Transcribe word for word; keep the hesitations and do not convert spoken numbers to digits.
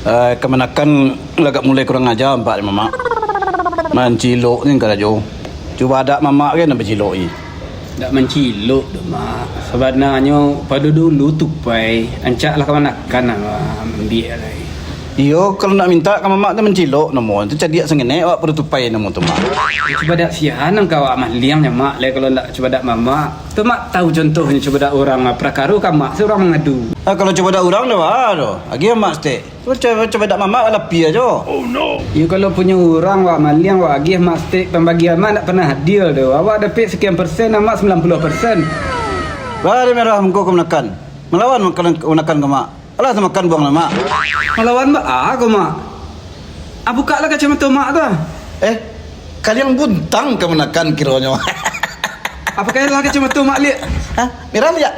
Eh, kamanakan lah agak mulai kurang aja, Mak, Mamak. Mancilok ni karajo. Cubadak Mamak kan nan mancilok ni. Dak mancilok doh, Mak. Sabananyo pado dulu tupai, rancak lah kamanakan lah ambiak lai. Iyo, kalau nak mintak ka Mamak tu mancilok namo tu, cadiak sangenek awak pado tupai namo tu, Mak. Cubadak sia nan ka awak maliang nyo, Mak, lai kalau ndak cubadak Mamak. Tu Mak tahu contohnyo cubadak urang, ah, parakaro ka Mak, se urang mangadu. Ah, kalau cubadak urang dah baa doh, agiah Mak saketek. Cubo, cubo, cubo dak Mamak, lapia jo. Iyo, kalau punyo urang wak maliang, wak agiah Mak saketek, pambagian Mak ndak pernah adil doh. Awak dapek sakian persen, Mak sambilan puluah persen. Baa dek merah muko kamanakan. Malawan makan kamanakan ka Mak. Alah tamakan buang lah, Mak. Malawan baa ko, Mak? Ah, bukaklah kacamato Mak tu, ah. Eh, kaliang buntang kamanakan kironyo. Ah, pakailah kacamato Mak liak. Hah? Merah liak?